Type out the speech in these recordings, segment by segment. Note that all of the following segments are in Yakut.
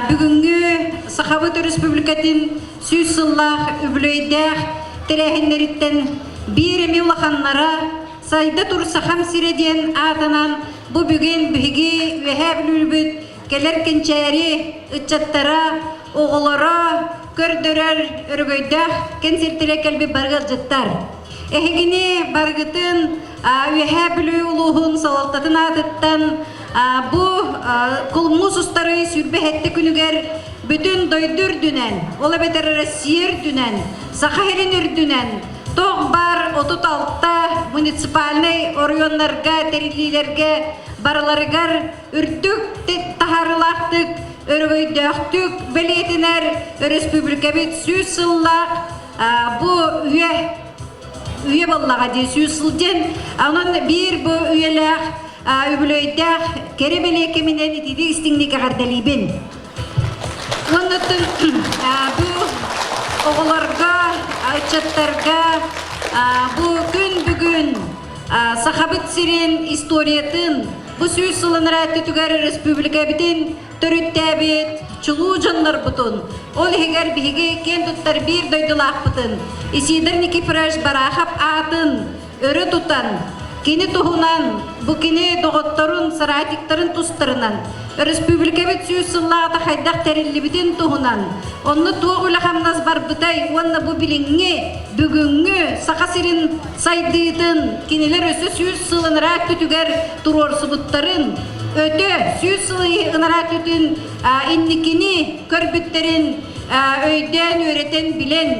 Бүгүҥҥү Сахабыт Өрөспүүбүлүкэтин 100 сыллаах үбүлүөйдээх тэрээһиннэриттэн биир эмиэ улаханнара «Сайда тур Сахам сирэ» диэн аатынан бу бүгүн биһиги Үөһээ Бүлүүбүт кэлэр кэнчээри ыччаттара, оҕолоро көрдөрөр өрөгөйдөөх кэнсиэртэрэ кэлбит бары ыалдьыттар. Эһигини барыгытын Үөһээ Бүлүү улууһун салалтатын аатыттан бу Кулмус устары 27 күнүгэр бүтүн дойду үрдүнэн, ол эбэтэр Россия үрдүнэн, Саха сирин үрдүнэн туох баар 36 муниципальнай оройуоннарга, тэриллиилэргэ барыларыгар үрдүк таһаарыылаахтык, өрөгөйдөөхтүк бэлиэтинэр өрөспүүбүлүкэбит 100 сыллаах бу үйэ үйэ буоллаҕа дии 100 сыл диэн. Онон биир бу үйэлээх үбүлүөйдээх кэрэ бэлиэ кэминэн итиитик истиҥник эҕэрдэлиибин. Оннуттан бу оҕолорго, ыччаттарга бу күн бүгүн Сахабыт сирин историятын бу 100 сылын өттүгэр республикабытын төрүттээбит чулуу дьоннорбутун, ол иһигэр биһиги киэн туттар биир дойдулаахпытын Исидор Никифорович Барахов аатын өрө тутан, кини туһунан, бу кини доҕотторун, соратниктарын тустарынан, өрөспүүбүлүкэбит 100 сыллааҕыта хайдах тэриллибитин туһунан, онно туох үлэ-хамнас барбытай уонна бу билиҥҥи, бүгүҥҥү Саха сирин сайдыытын кинилэр өссө 100 сыл ынараа өттүтүгэр туруорсубуттарын, өтө 100 сыл ынараа өттүтүн инникини көрбүттэрин өйдөөн, үөрэтэн, билэн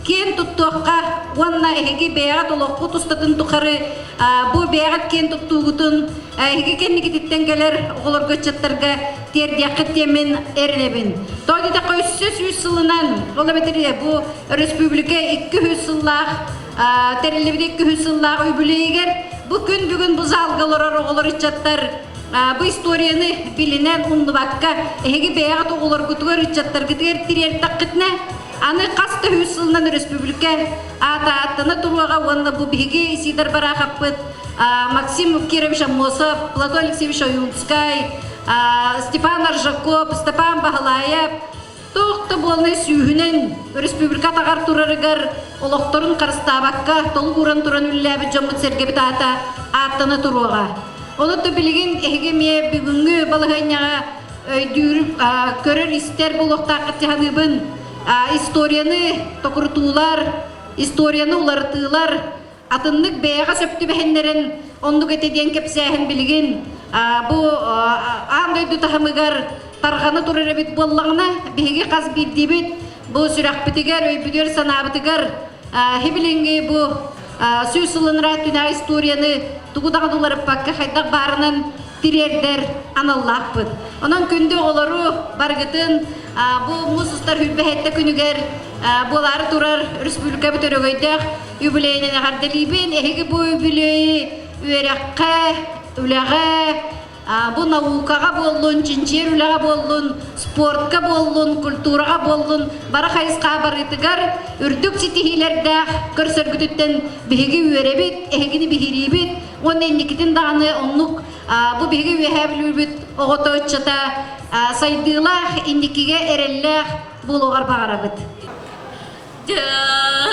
киэн туттуохха уонна эһиги бэйэҕит олоххут устатын тухары бу бэйэҕит киэн туттуугутун эһиги кэнникититтэн кэлэр оҕолорго ыччаттарга тиэрдиэххит диэммин эрэнэбин. Тоҕо диэтэххэ өссө 100 сылынан, ол эбэтэр бу өрөспүүбүлүкэ 200 сыллаах тэриллибит 200 сыллаах үбүлүөйүгэр бу күн бүгүн бу залга олорор оҕолор ыччаттар бу историяны билинэн умнубакка эһиги бэйэҕит оҕолоргутугар ыччаттаргытыгар тириэртэххитинэ аны хас да 100 сылынан өрөспүүбүлүкэ аата ааттана туруоҕа уонна бу биһиги Сидор Бараховпыт Максим Кирович Аммосов, Платон Алексеевич Ойунскай, Степан Аржаков, Степан Баһылаев туох да буолнай сүүһүнэн өрөспүүбүлүкэ атаҕар турарыгар олохторун харыстаабакка толук ууран туран үлэлээбит дьоммут-сэргэбит аата ааттана туруоҕа. Онон да билигин эһиги эмиэ бүгүҥҥү балаһыанньаҕа өйдүүр, көрөр-истэр буолуохтааххыт дьаһаныыбын. Историяны токурутуулар, историяны уларытыылар атыннык бэйэҕэ сөп түбэһиннэрэн оннук этэ диэн кэпсээһин билигин бу аан дойду таһымыгар тарҕана турар эбит буоллаҕына, биһиги хас биирдиибит бу сүрэхпитигэр, өйбүтүгэр, санаабытыгар хибилиҥҥи бу 100 сылынра түнэ историяны тугу даҕаны уларыппакка хайдах баарынан тириэрдэр аналлаахпыт. Онон күндү оҕолору барыгытын бу муус устар 27 күнүгэр буолаары турар республикабыт өрөгөйдөөх үбүлүөйүнэн эҕэрдэлиибин. Эһиги бу үбүлүөйү үөрэххэ, үлэҕэ, бу наукаҕа буоллун, чинчийэр үлэҕэ буоллун, спортка буоллун, культураҕа буоллун, бары хайысха барыытыгар үрдүк ситиһиилэрдээх көрсөргүтүттэн биһиги үөрэбит, эһигини биһириибит уонна инникитин даҕаны оннук бу биһиги Үөһээ Бүлүүбүт оҕото ыччата сайдыылаах, инникигэ эрэллээх буолуоҕар баҕарабыт. Оройугар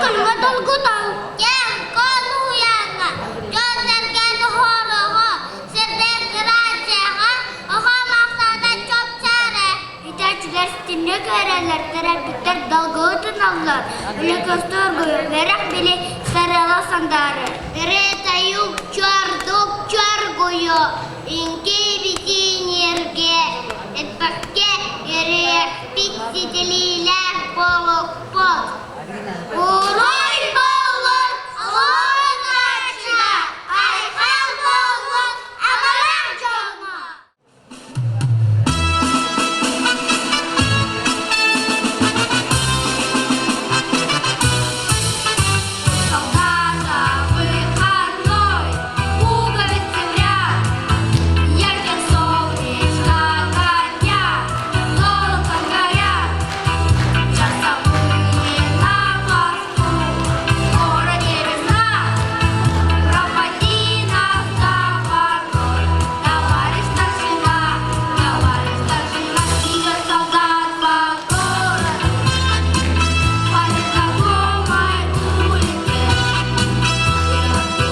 күлүгэ долгутан, кэм конуйаҥҥа, дьон-сэргэ тоһоороҕо, сирдэр кырааччыаҕа, оҕо махсата чопчаарэ. Итээччилэр ситинник көрөллөр, төрөппүттэр долгутуналлар, үлэ көстөр үөрэх били сарыала сандаары. Ретаюк чордук чоргуйу, үҥкүй битииниргэ, эппэккэ үөрүйэхпит ситилиилээх буолукпут. Уруй буоллун олоҥхоччуга, айхал буоллун абалаах дьоҥҥо! Солдата выходной, пуговицы в ряд, Ярким солнечного дня золотом горят. Часовые на посту, скоро небеса. Проводи нас до порой, товарищ старшина, товарищ старшина, идет солдат по городу, по незнакомой улице.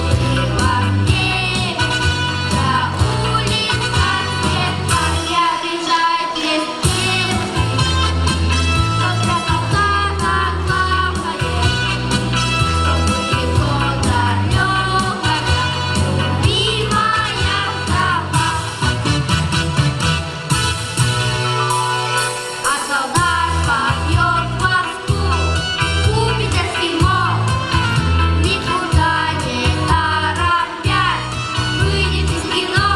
И в небе, вся улица светла, не обижайтесь, девушки, что для солдата главное, чтобы его далекая, любимая вдова. А солдат попьет Москву, купит эскимо, никуда не торопясь, выйдет из кино.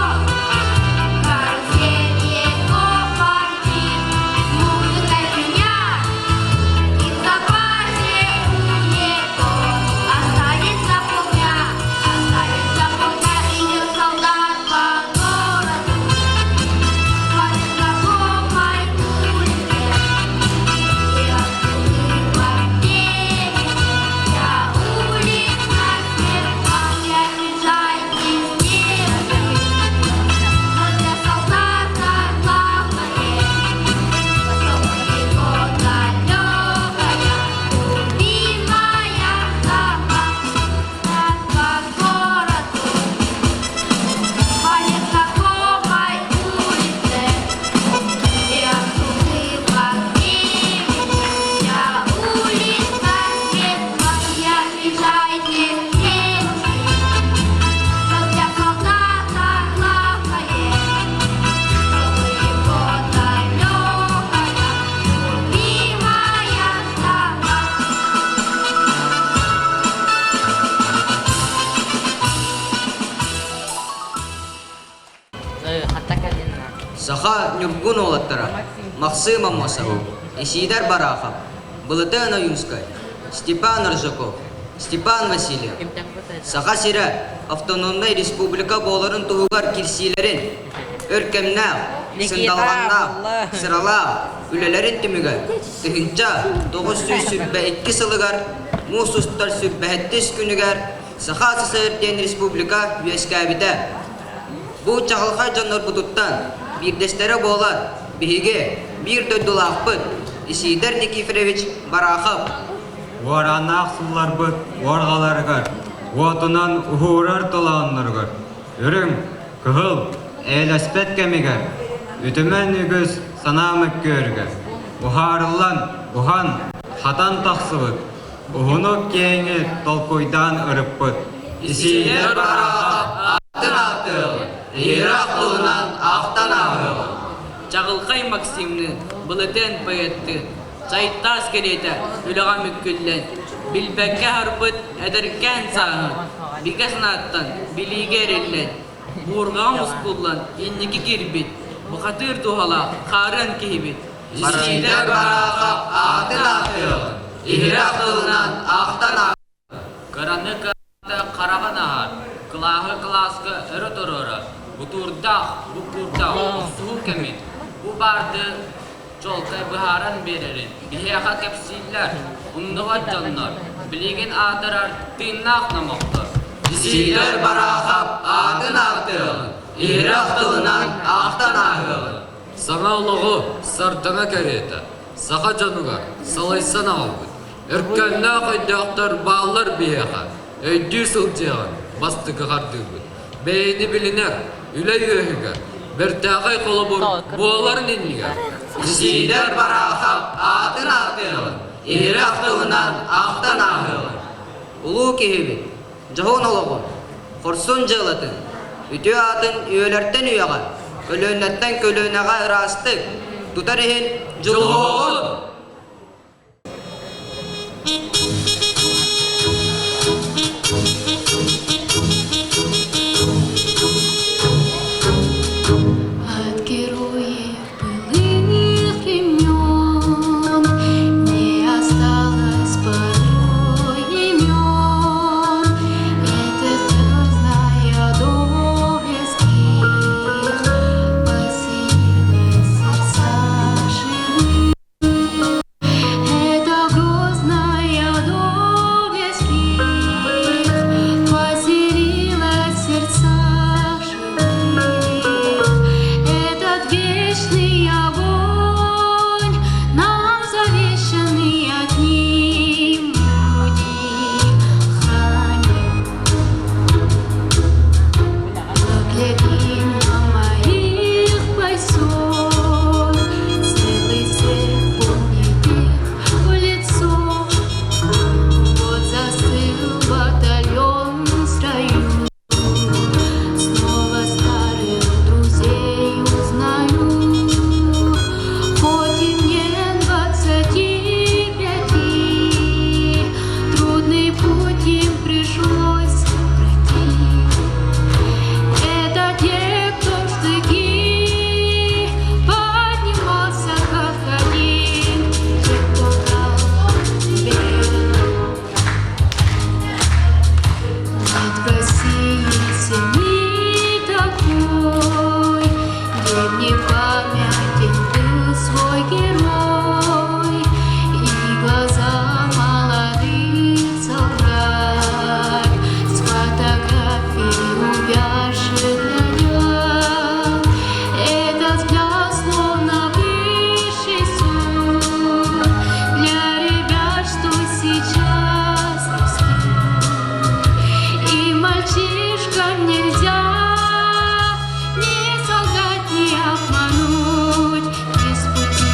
Карусель его помчит, музыкой звеня, и в запасе у него останется полдня, останется полдня, идет солдат по городу, по незнакомой улице. И оттуда в небе вся улица светла, не обижайтесь, девушки, но для солдата главное, чтобы его далекая, любимая вдова. По городу, по незнакомой улице, и оттуда в небе вся улица светла, не обижайтесь, девушки, что для солдата главное, чтобы его далекая, любимая вдова. Саха Ньургун уолаттара Махсыым Аммосов, Исиидэр Барахов, Былытыан Ойуунскай, Степан Аржаков, Степан Васильев Саха сирэ автономнай республика буоларын туһугар кирсиилэрин, өр кэмнээх, сындалҕаннаах, сыралаах үлэлэрин түмүгэр 1922 сылыгар муус устар сүрбэһэттис күнүгэр Саха СССР диэн республика үөскээбитэ. Бу чаҕылхай дьоннорбутуттан биирдэстэрэ буолар биһиги биир дойдулаахпыт Исиидэр Никифорович Барахов. Уорааннаах сылларбыт уорҕаларыгар, уотунан уһуурар толоонноругар, үрүҥ, кыһыл, эйэлэспэт кэмигэр, үтүмэн үгүс санаа мөккүөрүгэр, уһаарыллан, уһан, хатан тахсыбыт Уһуну-киэҥи толкуйдаан ырыппыт. Исиидэр Барахов аатын ааттыаҕын, иһирэх тылынан ахтан ааһыаҕын. Чаҕылхай Максимныын, Былытыан поэттыын, Чайтаас кэриэтэ үлэҕэ мүккүллэн, билбэккэ аһарбыт эдэркээн сааһын, бигэ санааттан билиигэ эриллэн, буурҕаҕа мускуллан инники киирбит, бухатыыр дууһалаах хаарыан киһибит. Исиидэр Барахов аатын ааттыаҕын, иһирэх тылынан ахтан ааһыаҕын. Кыраны кыата хараҕын аһар, кылааһы кылааска өрө туруорар, бутуурдаах, буккуурдаах охсуһуу кэмин бу баарды чуолкай быһааран биэрэрин биһиэхэ кэпсииллэр, умнубат дьоннор, билигин аатырар тыыннаах номохтор. Исиидэр Барахов аатын ааттыаҕын, иһирэх тылынан ахтан ааһыаҕын. Саҥа олоҕу сардаҥа кэриэтэ саха дьонугар салайсан аҕалбыт. Өркөннөөх өйдөөхтөр бааллар биһиэхэ, өйдүү сылдьыаҕын бастакы хардыыбыт. Бэйэни билинэр, үлэ үөһүгэр, бэртээхэй холобур буоларын иннигэр. Сиидэр Бараахап аатын ааттыаҕын, иһирэх тылынан ахтан ааһыаҕын. Улуу киһибит, дьоһун олоҕун, хорсун дьыалатын, үтүө аатын үйэлэртэн үйэҕэ, көлүөнэттэн көлүөнэҕэ ыраастык тутар иһин дьулуһуоҕун! От героев былых времен Не осталось порой имен. Это зная доблесть их Поселилась в сердца живых. Это грозная доблесть их Поселилась в сердцах живых. Этот вечный огонь Нам завещанный одним будем хранить. Поглядим на моих бойцов, Целый свет помнит их в лицо. Вот застыл батальон в строю, Снова старых друзей узнаю. Хоть и мне 25, Трудный путь им пришлось пройти. Это те, кто в штыки поднимался как один, те, кто дал бей. Нет в России семьи такой, где б не памятен был свой герой. И глаза молодых солдат с фотографий увязших глядят. Этот взгляд словно высший суд для ребят, что сейчас растут. И мальчишкам нельзя ни солгать, ни обмануть, ни с пути.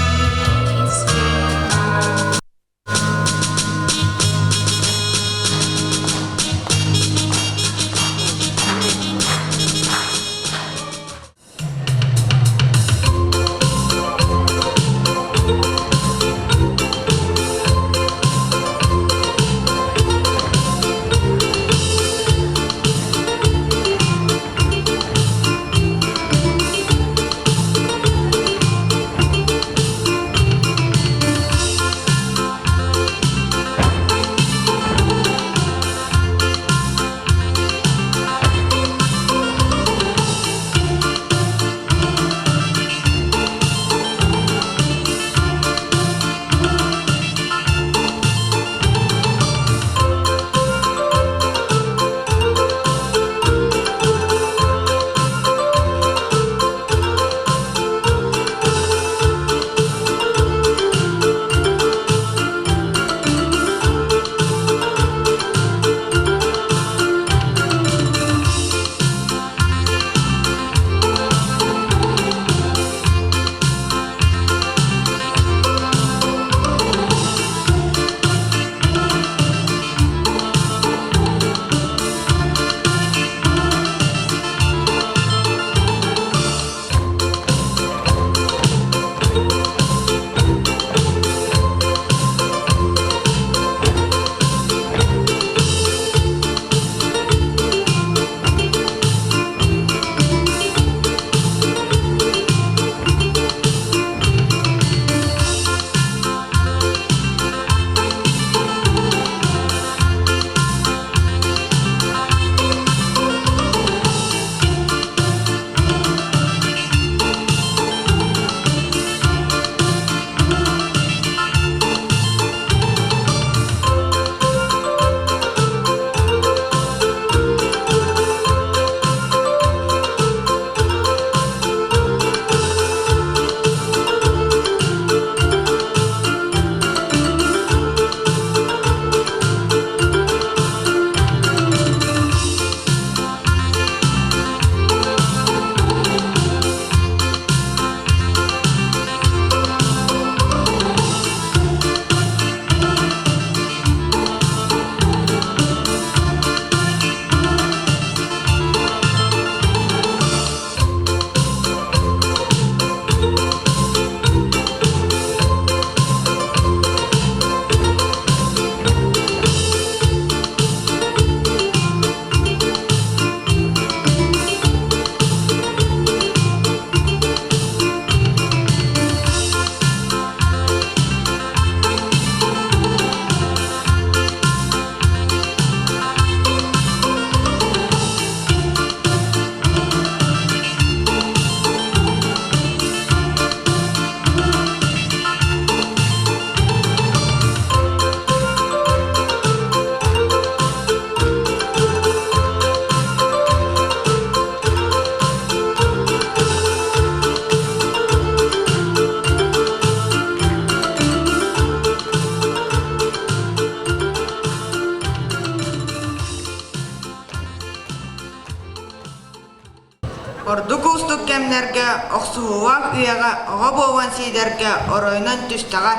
кэмнэргэ охсуһуулаах үйэҕэ оҕо буолан сиидэргэ оройунан түстэҕэ.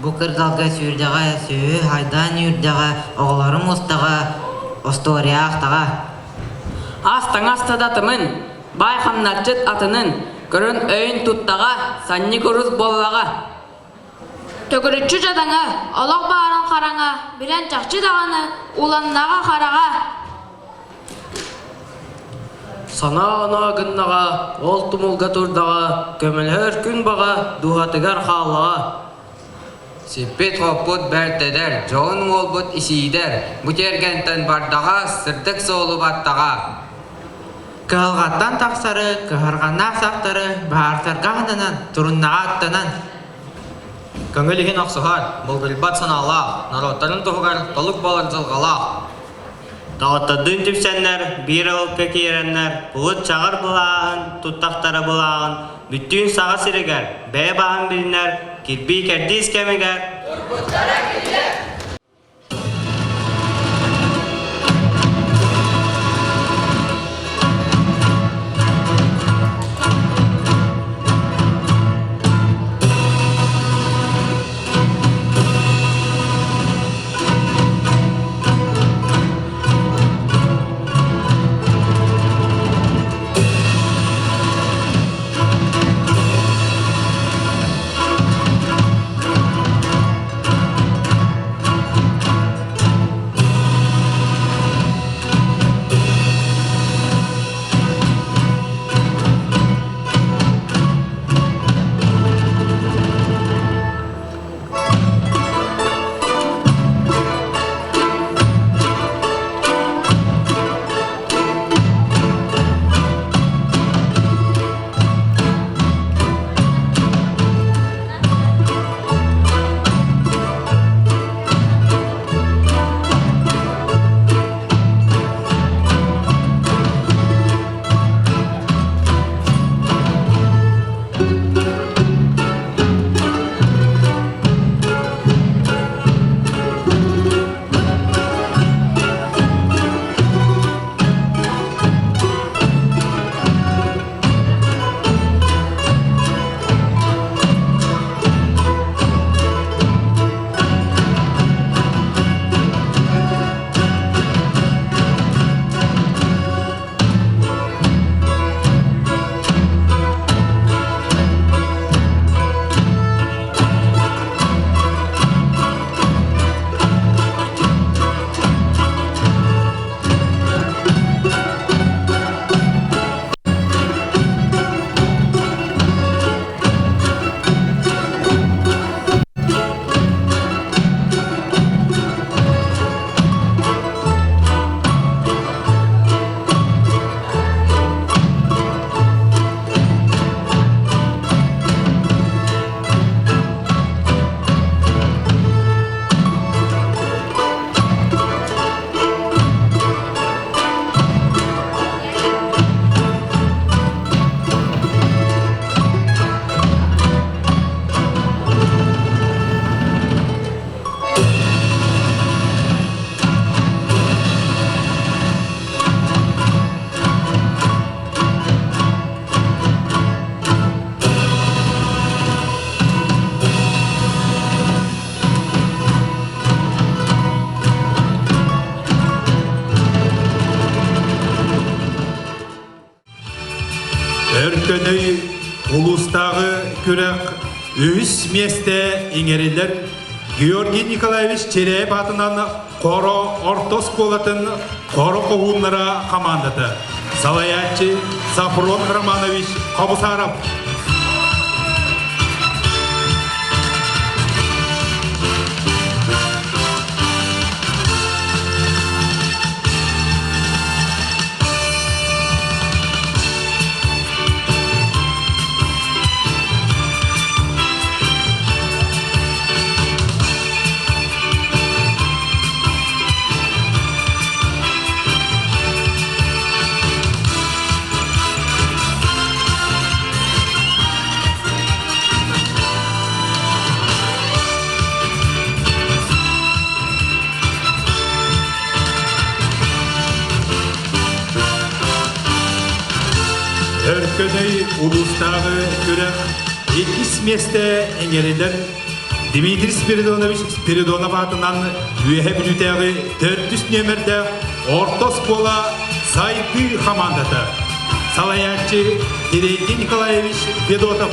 Бу кырдалга сүүрдэҕэ, сүөһү хайдаан үүрдэҕэ, оҕолорум устаҕа, остуоруйа аахтаҕа. Ас таҥас садатымын, баай хамначчыт атынын, көрөн өйүн туттаҕа, санньы курус буоллаҕа. Төгүрүччү дьадаҥы, олох баарын хараҥа, билэн чахчы даҕаны, уланнаҕа хараҕа. Санаа-оноо гыннаҕа, ол тумулга турдаҕа, көмөлөһөр күн баҕа дууһатыгар хааллаҕа. Сиппит-хоппут бэрт эдэр, дьоһун уолбут Исиидэр, бу тиэргэнтэн бардаҕа, сырдык суолу баттаҕа. Кыһалҕаттан тахсары, кыһарҕаннаах сахтары баһаартарга аһынанан, туруннаҕа аттанан. Көҥүл иһин охсуһар, булгуйбат санаалаах, норуоттарын туһугар толук буолар дьылҕалаах. Доҕоттордуун түмсэннэр, биир ыалга киирэннэр, булут чаҕыр былааһын, туттахтара былааҕын, бүттүүн саҕа сиригэр, бэйэ баһын билинэр, кирбии кэрдиис кэмигэр Турбуттара кинилэр! Өркөнөй улуустааҕы күрэх үһүс миэстэ иҥэриллэр Георгий Николаевич Череев аатынан Хоро орто оскуолатын Хоро хоһууннара хамаандата. Салайааччы Сафрон Романович Хобусаров. Өркөнөй улуустааҕы күрэх иккис миэстэ иҥэрилэр Дмитрий Спиридонович Спиридонов аатынан Үөһэ Бүлүүтээҕи төрдүс нүөмэрдээх орто оскуола сайдыы хамаандата. Салайааччы Терентий Николаевич Федотов.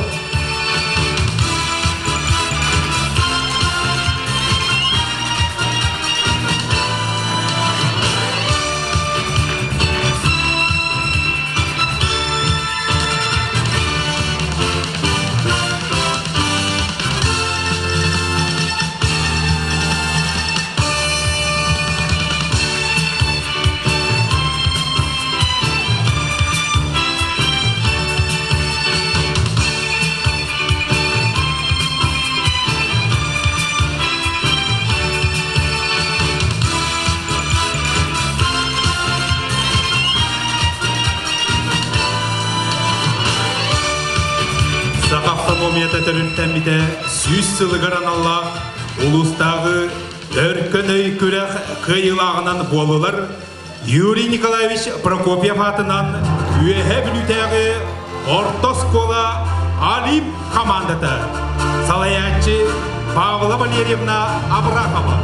Саха автономията төрүттэммитэ 100 сылыгар аналлаах улуустааҕы Өркөн өй күрэх кыайыылааҕынан буоллулар Юрий Николаевич Прокопьев аатынан Үөһээ Бүлүүтээҕи орто оскуола Олимп хамаандата салайааччы Павла Валерьевна Абрахова.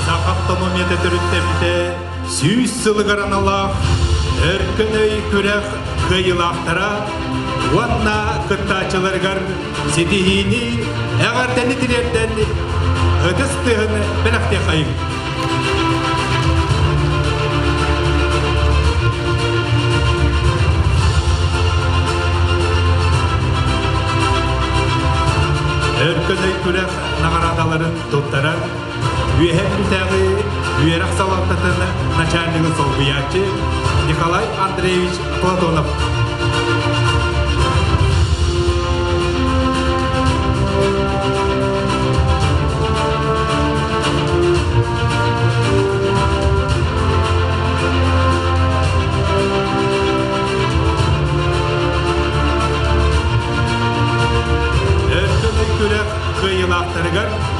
Саха автономията төрүттэммитэ 100 сылыгар аналаах Өркөн өй күрэх кыайыылаахтара уонна кыттааччыларыгар ситиһиини эҕэрдэни тириэрдэн ытыс тыаһын бэлэхтиэххэйиҥ. Өркөн өй күрэх наҕараадаларын туттарар Үөһээ Бүлүүтээҕи үөрэх салалтатын начальнигын солбуйааччы Николай Андреевич Платонов. Өркөн өй күрэх кыайыылаахтарыгар.